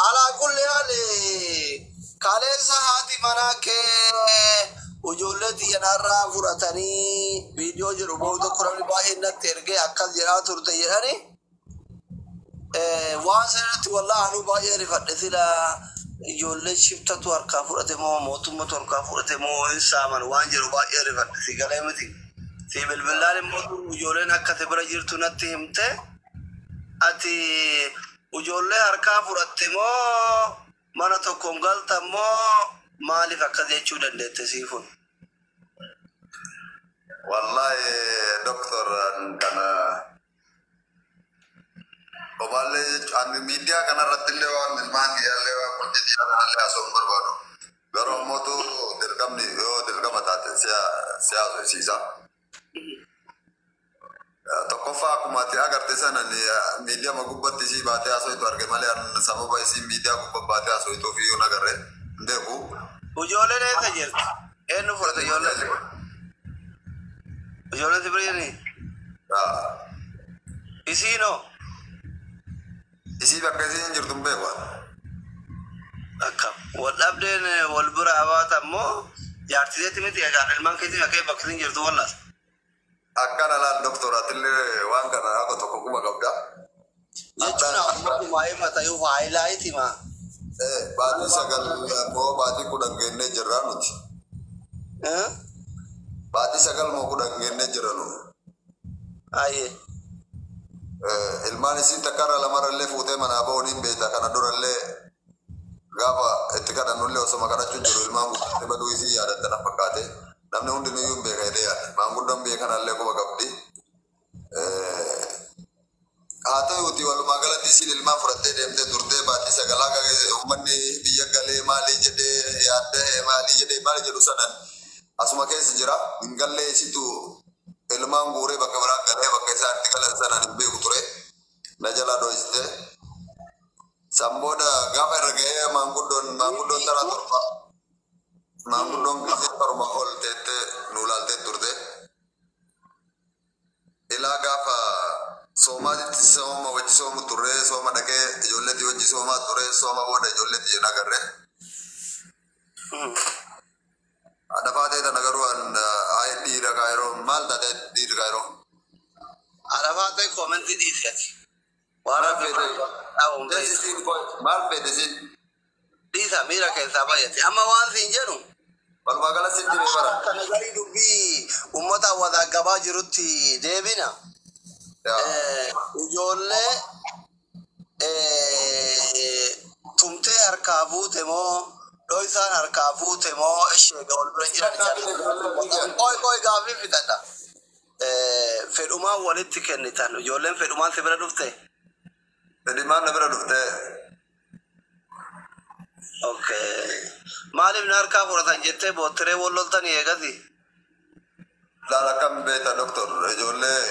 Alaa kulli haali, kaleessa haati manaa kee ijoollee xiyyanarraa fudhatanii viidiyoo jedhu booda tokko namni baay'een natti ergee akkas jedhaa turte jedhani. Waan sana irratti wallaahi anuu baay'ee rifadhe. Sila ijoollee shiftatu harkaa fudhate moo mootummatu harkaa fudhate moo hin saaman waan jedhu baay'ee rifadhe. Si galee miti. Si bilbilaan immoo ijoolleen akka ati bira jirtu natti himte. Ati ijoollee harkaa fudhatte moo mana tokkoon galta moo maaliif akkas jechuu dandeette siifun? Wallahi doktor, kana Obaallee jechuun ani miidiyaa kanarratti illee waan ilmaan kiyyaallee waan bultii kanallee haasa'uu hin barbaadu. Garuu ammootu dirqamni yoo dirqama taate si haasofsiisa. Tokkoffaa, akkuma ati agarte sana miidiyaa gubbatti isii baatee haasoftu arge malee sababa isii miidiyaa gubbaa baatee haasoftuuf iyyuu hin agarre, hin beeku. Ijoolleen eessa jirti? Eenyu fudhate ijoolleen? Ijoolleen si bira jiranii? Isiinoo? Isii bakka isiin jirtu hin beeku. Akkam. Wal dhabdeen wal bira hawaata immoo jaartiseetti miti, egaa ilmaan keetii akka bakka isiin jirtu wallaas. Akkana laal doktor, atillee waan kana akka tokko quba qabda. Jechuun ammoo ifa ta'uu highlight hima. Baatii 9 moo baatii 10 geennee jirra nuti. Baatii 9 moo 10 geennee jirra nu. Ayyee. Ilmaan isii takkarra lamarrallee fuutee manaa ba'uun hin beekta. Kana durallee gaafa itti kadhannullee osoma kadhachuu jiru ilmaan guddatte baduu isii yaadatte na fakkaate. Namni hundinuyyuu hin beeka jedhee yaada. Maanguddoon biyya kanallee quba qabdi. Haa ta'uuti, walumaa galatti isiin ilmaan fudhattee deemtee turtee baatii 9 uummanni biyya galee maalii jedhee yaaddee maalii jedhee maali jedhu sanan asuma keessa jira. Hin gallee, isitu ilmaan guuree bakka biraa galee bakka isaan itti galan sanaan hin beeku ture. Na jalaa dho'iste. San booda gaafa irra ga'ee maanguddoon taraa 7 maanguddoon gisee 7 ol teettee nu laaltee turte. Ilaa gaafa soomaatitti sooma wajji soomu turre, sooma dhaqee ijoolleetti wajji soomaa ture, sooma booda ijoolleetti jenna agarre. Haadha ta'e tana garuu ay dhiira kaayiroo maal taate dhiira kaayiroo. Arafaa ta'e, comment dhiisi ati. Waan Maal rabbi feete? dhabuun beektu. Maal feete siin? Dhiisa, miira keessaa baay'ate. Amma waan siin jedhu. Walumaa gala sitti mee bara. Kana garii dubbii uummata wadaagabaa jirutti deebina. Ijoollee tumtee harkaa fuute moo dhoysaan harkaa fuute moo ishee wal bira jiran? Qoy qoy, gaaffii fixadha. Fedhumaan walitti kennitan, ijoolleen fedhumaan si bira dhufte? Fedhimaan na bira dhufte. Okay. Maaliif na harkaa fudhatan jettee boottiree wal loltanii eegasi? Laal, akkam beekta doktor, ijoollee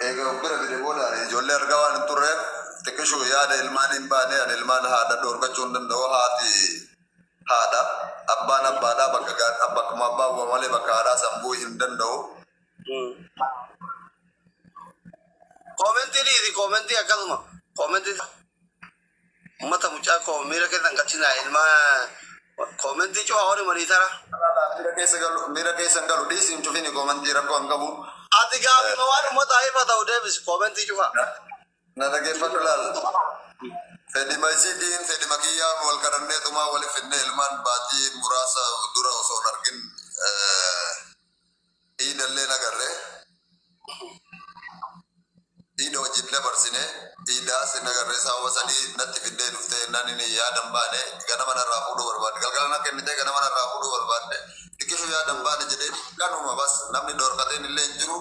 eega of bira fide booda ijoollee argaa waan hin turreef xiqqishuu yaada ilmaan hin baane. Ani ilmaan haadha dhoorgachuu hin danda'u. Haati haadha, abbaan abbaadha, bakka bakkuma abbaa bu'a malee bakka haadhaa san bu'uu hin danda'u. Comment dhiisi, comment akkasuma. Comment uummata mucaa koo miira keessan galchinaa, ilmaa comment cufa horii marii tara. Miira keessa galu, miira keessa hin galu, dhiisi, hin cufini comment, rakkoo hin qabu. Ati gaafii waan uummata ifa ta'u deebisi, comment cufa. Na dhageeffadhu laal. Fedhima isiitiin fedhima kiyyaan wal kadhannee tumaa waliif fidnee ilmaan baatii muraasa dura osoo hin argin iidallee nagarre. Iida wajjin dabarsine, iidaas nagarre. Sababa sadii natti fiddee dhuftee naan inni yaadan baane ganama narraa fuudhuu barbaadde. Galgala na kennitee ganama narraa fuudhuu barbaadde. Xiqqishuu yaadan baane jedhee kanuma bas, namni dhorkateen illee hin jiru.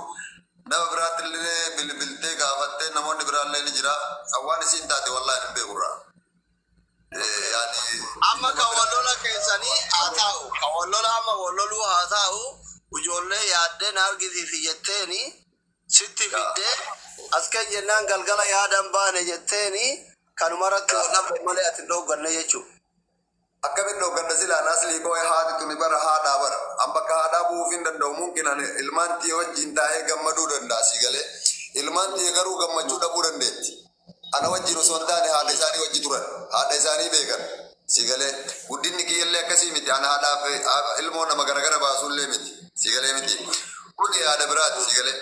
Nama biraatti illee bilbiltee gaafattee namoonni biraallee ni jira. Waan isiin taate wallaahi hin beekurraa. Yaani Amma kan wal lola keessanii haa ta'u, kan wal lola amma wal loluu haa ta'u, ijoollee yaaddee na argisiisi jetteeni sitti fiddee as kan jennaan galgala yaadan baane jetteeni kanumarratti wal dhabde malee ati hin dhoogganne jechuudha. Akkamiin dhoogganna silaa naslii koo? Haati tuni bara haadhaa bara. An bakka haadhaa bu'uuf hin danda'u. Mumkin ani ilmaan tiyya wajjin taa'ee gammaduu danda'a, si galee. Ilmaan tiyya garuu gammachuu dhabuu dandeetti. Ana wajjin osoo hin taane haadha isaanii wajji turan. Haadha isaanii beekan. Si galee guddinni kiyyallee akkasii miti. Ana haadhaaf ilmoo nama garagara baasullee miti. Si galee miti. Kun yaada biraati si galee.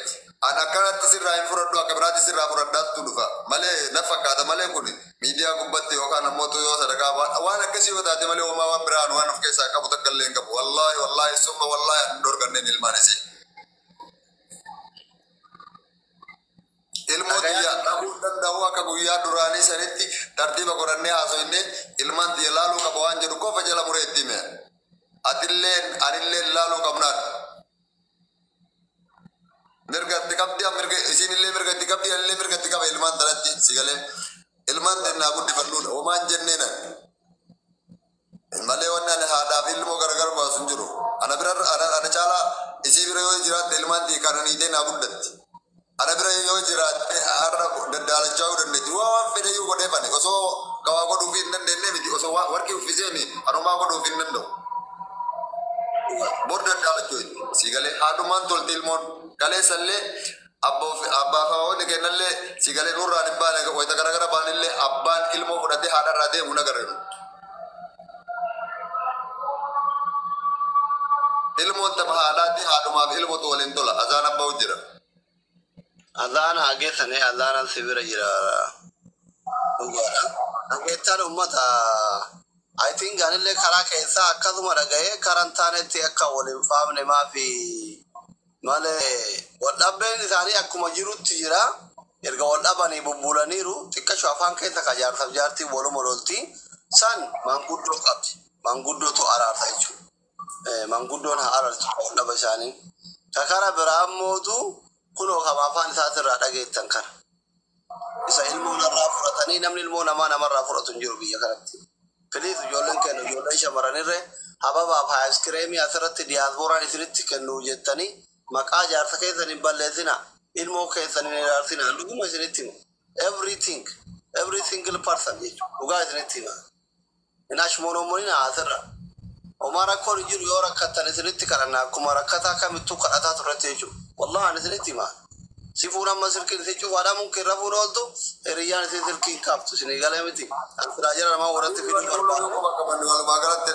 Ana akkanatti sirraa hin fudhadhu, akka biraatti sirraa fudhadhaattu dhufa. Malee na fakkaata malee kun miidiyaa gubbatti yookaan ammoo yoo sadaqaa waan akkasii yoo taate malee homaa waan biraan waan of keessaa qabu takka illee hin qabu. Wallaahi wallaahi summa wallaahi ani dhorkanneen ilmaan isii. Ilmoo xiyya dhabuu danda'u akka guyyaa duraanii sanitti tartiiba godhannee haasofnee ilmaan xiyya laaluu qaba waan jedhu qofa jala muree itti hime. Atilleen anilleen laaluu qabnaadha. Mirga itti qabdi, mirga isiinillee mirga itti qabdi, anillee mirga itti qaba ilmaan tanatti si galee. Ilmaan xinnaa guddifannuudha homaan jenneena. Malee wanni ani haadhaaf ilmoo gargar baasu hin jiru. Ana bira ana caalaa isii bira yoo jiraatte ilmaan xiyya kananiitee naa guddatti. Ana bira yoo jiraatte har'a daddaalachaa yoo dandeetti waan fedhe iyyuu godhee fane osoo gawaa godhuuf hin dandeenye miti, osoo warqii uffiseeni anumaa godhuuf hin danda'u. Bor daddaalachuu si galee haadhumaan tolti ilmoon kaleessallee abbaaf hawaasni kennallee si galee nurraan hin baane wayita garagara baanillee abbaan ilmoo fudhatee haadharraa deemu nagarreenu. Ilmoon tama haadhaatti haadhumaaf ilmootu waliin tola azaan abbaa jira. Azaana hageessanii azaanaan si bira jira dhugaadha. Dhageettaan uummata I think anillee karaa keessaa akkasuma dhaga'ee karan taanetti akka wal hin faamne maafi malee wal dhabeen isaanii akkuma jirutti jira. Erga wal dhabanii bubbulaniiru xiqqasho afaan keessa ka jaarsaaf jaartii waluma lolti san manguddoo qabdi. Manguddootu araarsa jechuudha. Manguddoon haa araarsu wal dhaba isaanii. Ka kara biraa ammootu kunoo kama afaan isaatirraa dhageettan kana. Isa ilmoo narraa fudhatanii namni ilmoo namaa namarraa fudhatu hin jiru biyya kanatti. Please ijoolleen kennu ijoolleen shamarranirree hababaaf aayiskireemii asirratti diyaaspooraan isinitti kennu jettanii maqaa jaarsa keessan hin balleessina, ilmoo keessan hin ilaalsina, dhuguma isinitti hima. Everything, every single person jechuudha, dhugaa isinitti hima. Hin ashmonomonina asirra. Homaa rakkoon hin jiru, yoo rakkattan isinitti kadhanna akkuma rakkataa kamittuu kadhataa turretti jechuudha. Wallahi ani isinitti hima. Sifuun amma silkiin si cufaadha, mungkin rafuun ooltu hiriyyaan isin silkiin qabtu isinii galee miti. An silaa jara namaa warratti fiduu barbaade. Walumaa galatti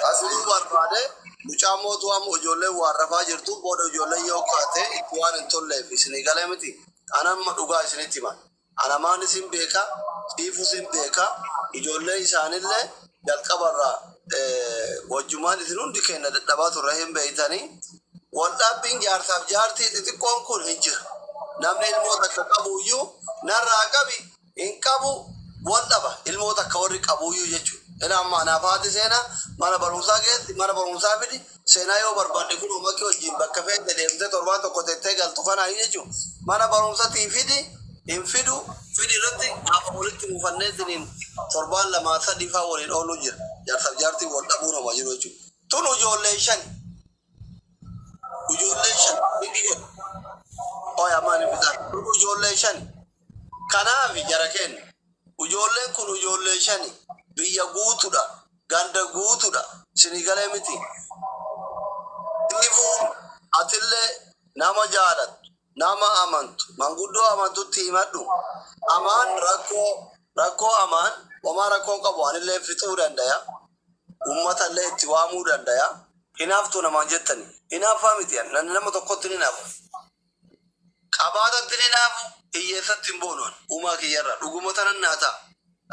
asli Fiduu barbaade mucaa mootu amma ijoolleen waan rafaa jirtu booda ijoolleen yoo kaate itti waan hin tolleef isinii galee miti. Anamma dhugaa isinitti hima. Anamaan isin beeka, siifu isin beeka, ijoollee isaanillee jalqabarraa wajjumaan isin hundi keenya dadhabaa turre hin beeytanii. Waldhabbiin jaarsaaf jaartii xixiqqoon kun hin jiru. Namni ilmoo takka qabuyyuu narraa qabi hin qabu wal dhaba ilmoo takka warri qabuyyuu jechuudha. Ila amma anaaf haati seenaa mana barumsaa keessi mana barumsaa fidi seenaa yoo barbaadde kun uummakki wajjin bakka feete deemtee torbaan tokko tettee galtu kanaa jechuudha. Mana barumsatii fidi hin fidu fidi irratti gaafa walitti mufanneetiniin torbaan lamaa sadii faa waliin ooluu jira. Jaarsaaf jaartii wal dhabuun homa jiru jechuudha. Tun ijoollee shan, ijoollee shan inni jedhu. Oya maani bitaa tun ijoollee shan. Kanaaf jara kenna. Ijoolleen kun ijoollee shani biyya guutuudha, ganda guutuudha, isinii galee miti. Siifuun atillee nama jaalattu, nama amantu, manguddoo amantutti himadhu. Amaan rakkoo rakkoo amaan homaa rakkoo qabu anillee fixuu danda'a. Uummatallee itti waamuu danda'a. Hinaaftuu namaan jettani. Hinaaffaa miti nama tokkotti ni naafu. Qabaatatti ni naafu, hiyyeessatti hin boonu. Uumaa kiyyarra dhuguma tanan naa ta'a.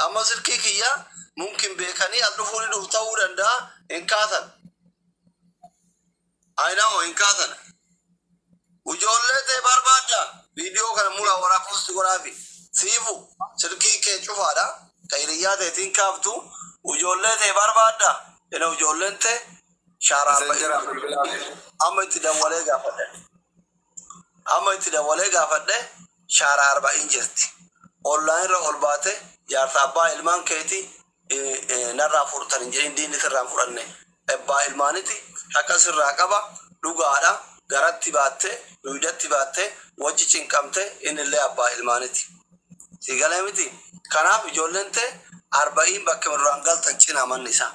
Amma silkii kiyya mungkin beekanii as dhufuu ni dhufu ta'uu danda'a, hin kaasan. Ayinaa hin kaasan. Ijoollee ta'e barbaadda. Viidiyoo kana muraa waraa post godhaafi. Siifu silkii kee cufaadha. Ka hiriyyaa ta'etiin kaaftu. Ijoollee ta'e barbaadda. Ina ijoolleen ta'e shaaraa amma itti dawwalee gaafadhe. Amma itti dawwalee gaafadhe shaaraa 40 jirti. Online irra ol baate jaarsa abbaa ilmaan keeti narraa furtan hin jedhin, diinni sirraa hin fudhanne. Abbaa ilmaaniti haqa sirraa qaba, dhugaadha, garatti baatte duudatti baatte wajji cinqamte innillee abbaa ilmaaniti. Si galee miti. Kanaaf ijoolleen ta'e 40 bakka duraan galtan cinaa manni isaa.